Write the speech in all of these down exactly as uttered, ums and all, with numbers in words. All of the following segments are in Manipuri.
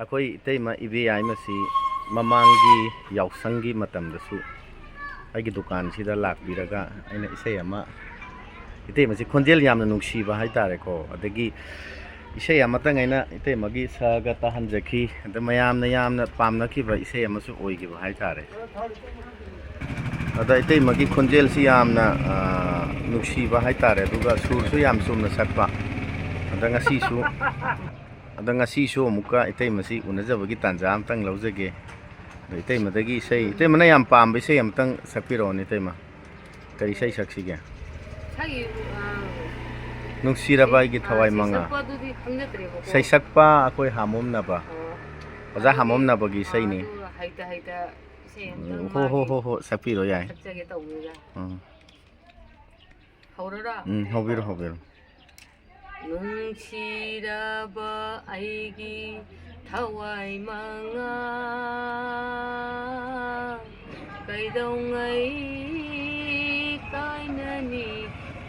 ꯑꯩꯈꯣꯏ ꯏꯇꯩꯃ ꯏꯕꯦꯌꯥꯏꯃꯁꯤ ꯃꯃꯥꯡꯒꯤ ꯌꯥꯎꯁꯪꯒꯤ ꯃꯇꯝꯗꯁꯨ ꯑꯩꯒꯤ ꯗꯨꯀꯥꯟꯁꯤꯗ ꯂꯥꯛꯄꯤꯔꯒ ꯑꯩꯅ ꯏꯁꯩ ꯑꯃ, ꯏꯇꯩꯃꯁꯤ ꯈꯣꯟꯖꯦꯜ ꯌꯥꯝꯅ ꯅꯨꯡꯁꯤꯕ ꯍꯥꯏꯇꯥꯔꯦꯀꯣ, ꯑꯗꯒꯤ ꯏꯁꯩ ꯑꯃꯇꯪ ꯑꯩꯅ ꯏꯇꯩꯃꯒꯤ ꯁꯛꯑꯒ ꯇꯥꯍꯟꯖꯈꯤ꯫ ꯑꯗ ꯃꯌꯥꯝꯅ ꯌꯥꯝꯅ ꯄꯥꯝꯅꯈꯤꯕ ꯏꯁꯩ ꯑꯃꯁꯨ ꯑꯣꯏꯈꯤꯕ ꯍꯥꯏꯇꯥꯔꯦ꯫ ꯑꯗ ꯏꯇꯩꯃꯒꯤ ꯈꯣꯟꯖꯦꯜꯁꯤ ꯌꯥꯝꯅ, ꯑ, ꯅꯨꯡꯁꯤꯕ ꯍꯥꯏꯇꯥꯔꯦ, ꯑꯗꯨꯒ ꯁꯨꯔꯁꯨ ꯌꯥꯝ ꯆꯨꯝꯅ ꯁꯛꯄ꯫ ꯑꯗ ꯉꯁꯤꯁꯨ, ꯑꯗ ꯉꯁꯤꯁꯨ ꯑꯃꯨꯛꯀ ꯏꯇꯩꯃꯁꯤ ꯎꯅꯖꯕꯒꯤ ꯇꯥꯟꯖꯥ ꯑꯃꯇꯪ ꯂꯧꯖꯒꯦ꯫ ꯑꯗ ꯏꯇꯩꯃꯗꯒꯤ ꯏꯁꯩ, ꯏꯇꯩꯃꯅ ꯌꯥꯝ ꯄꯥꯝꯕ ꯏꯁꯩ ꯑꯃꯇꯪ ꯁꯛꯄꯤꯔꯛꯑꯣꯅꯦ, ꯏꯇꯩꯃ꯫ ꯀꯔꯤ ꯏꯁꯩ ꯁꯛꯁꯤꯒꯦ? ꯁꯛꯏ, ꯑ, ꯅꯨꯡꯁꯤꯔꯕ ꯑꯩꯒꯤ ꯑ, ꯊꯋꯥꯏ ꯃꯉꯥ꯫ ꯁꯩꯁꯛꯄꯗꯨꯗꯤ ꯈꯪꯖꯗ꯭ꯔꯦꯕꯀꯣ꯫ ꯁꯩꯁꯛꯄ ꯑꯩꯈꯣꯏ ꯍꯥꯃꯣꯝꯅꯕ꯫ ꯑꯣ꯫ ꯑꯣꯖꯥ ꯑꯗꯨꯗꯤ, ꯍꯥꯃꯣꯝꯅꯕꯕꯒꯤ ꯑ, ꯏꯁꯩꯅꯤ꯫ ꯑꯗꯨ ꯍꯩꯇ ꯍꯩꯇ ꯏꯁꯩ ꯑꯝꯇꯪ ꯎꯝ, ꯍꯣ, ꯍꯣ, ꯃꯥꯒꯤ ꯍꯣ, ꯍꯣ, ꯁꯛꯄꯤꯔꯣ ꯌꯥꯏ꯫ ꯁꯛꯆꯒꯦ ꯇꯧꯕꯅꯤꯗ꯫ ꯎꯝ꯫ ꯍꯧꯔꯔꯥ? ꯎꯝ, ꯍꯧꯕꯤꯔꯣ, ꯍꯧꯕꯤꯔꯣ꯫ ꯅꯨꯡꯁꯤꯔꯕ ꯑꯩꯒꯤ ꯊꯋꯥꯏ ꯃꯉꯥ, ꯀꯩꯗꯧꯉꯩ ꯀꯥꯏꯅꯅꯤ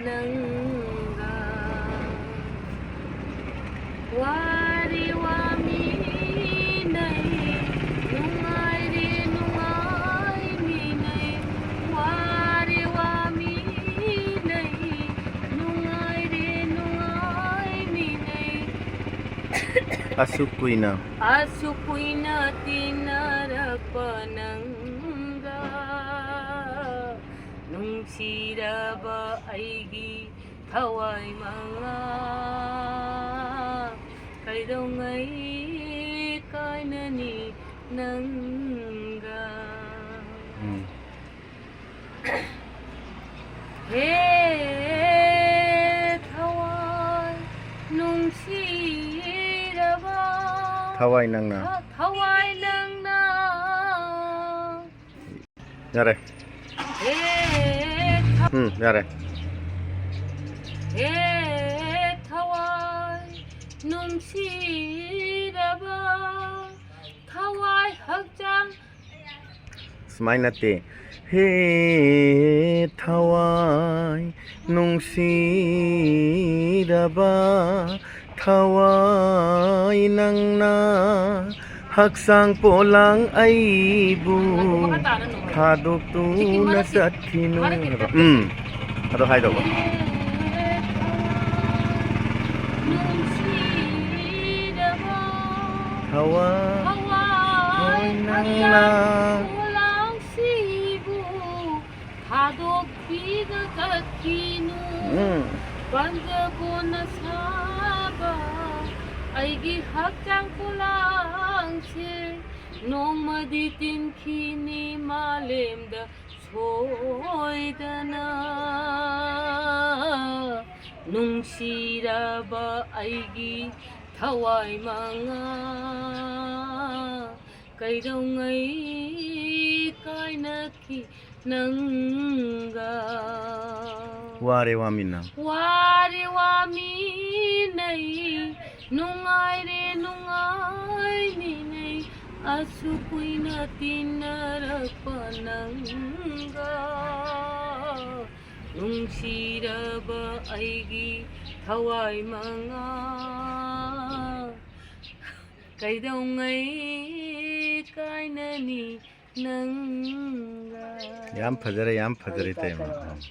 ꯅꯪꯒ? ꯋꯥꯔꯤ ꯋꯥꯃꯤꯅꯩ, ꯅꯨꯡꯉꯥꯏꯔꯤ ꯅꯨꯡꯉꯥꯏꯃꯤꯅꯩ, ꯋꯥꯔꯤ ꯋꯥꯃꯤꯅꯩ, ꯅꯨꯡꯉꯥꯏꯔꯤ ꯅꯨꯡꯉꯥꯏꯃꯤꯅꯩ꯫ ꯑꯁꯨꯛ ꯀꯨꯏꯅ꯫ ꯑꯁꯨꯛ ꯀꯨꯏꯅ ꯇꯤꯟꯅꯔꯛꯄ ꯅꯪꯒ, ꯅꯨꯡꯁꯤꯔꯕ ꯑꯩꯒꯤ ꯊꯋꯥꯏ ꯃꯉꯥ, ꯀꯩꯗꯧꯉꯩ ꯀꯥꯏꯅꯅꯤ ꯅꯪꯒ? ꯎꯝ꯫ ꯍꯦ ꯊꯋꯥꯏ ꯅꯨꯡꯁꯤꯔꯕ, ꯊꯋꯥꯏ ꯅꯪꯅ꯫ ꯊ-, ꯊꯋꯥꯏ ꯅꯪꯅ꯫ ꯌꯥꯔꯦ꯫ ꯍꯦ ꯊ-, ꯎꯝ, ꯌꯥꯔꯦ꯫ ꯍꯦ ꯊꯋꯥꯏ ꯅꯨꯡꯁꯤꯔꯕ, ꯊꯋꯥꯏ ꯍꯛꯆꯥꯡ꯫ ꯁꯨꯃꯥꯏꯅ ꯅꯠꯇꯦ꯫ ꯍꯦ ꯊꯋꯥꯏ ꯅꯨꯡꯁꯤꯔꯕ, ꯊꯋꯥꯏ ꯅꯪꯅ ꯍꯛꯆꯥꯡ ꯄꯣꯂꯥꯡ ꯑꯩꯕꯨ ꯊꯥꯗꯣꯛꯇꯨꯅ ꯆꯠꯈꯤꯅꯨ ꯍꯥꯏꯕ꯫ ꯎꯝ, ꯑꯗꯣ ꯍꯥꯏꯗꯧꯕ꯫ ꯅꯨꯡꯁꯤꯔꯕ ꯊꯋꯥꯏ ꯊꯋꯥꯏ ꯅꯪꯅ ꯄꯣꯂꯥꯡꯁꯤꯕꯨ ꯊꯥꯗꯣꯛꯄꯤꯗ ꯆꯠꯈꯤꯅꯨ꯫ ꯎꯝ꯫ ꯄꯥꯝꯖꯕꯅ ꯁꯥꯕ ꯑꯩꯒꯤ ꯍꯛꯆꯥꯡ ꯄꯣꯂꯥꯡꯁꯦ ꯅꯣꯡꯃꯗꯤ ꯇꯤꯟꯈꯤꯅꯤ ꯃꯥꯂꯦꯝꯗ ꯁꯣꯏꯗꯅ꯫ ꯅꯨꯡꯁꯤꯔꯕ ꯑꯩꯒꯤ ꯊꯋꯥꯏ ꯃꯉꯥ ꯀꯩꯗꯧꯉꯩ ꯀꯥꯏꯅꯈꯤ ꯅꯪꯒ꯫ ꯋꯥꯔꯦ ꯋꯥꯃꯤꯟꯅ꯫ ꯋꯥꯔꯦ ꯋꯥꯃꯤꯟꯅꯩ, ꯅꯨꯡꯉꯥꯏꯔꯦ ꯅꯨꯡꯉꯥꯏꯃꯤꯟꯅꯩ, ꯑꯁꯨꯛ ꯀꯨꯏꯅ ꯇꯤꯟꯅꯔꯛꯄ ꯅꯪꯒ꯫ ꯅꯨꯡꯁꯤꯔꯕ ꯑꯩꯒꯤ ꯊꯋꯥꯏ ꯃꯉꯥ ꯀꯩꯗꯧꯉꯩ ꯀꯥꯏꯅꯅꯤ ꯅꯪꯒ꯫ ꯌꯥꯝ ꯐꯖꯔꯦ, ꯌꯥꯝ ꯐꯖꯔꯦ, ꯇꯥꯏ, ꯇꯥꯏ, ꯇꯥꯏ꯫ ꯇꯥꯏ꯫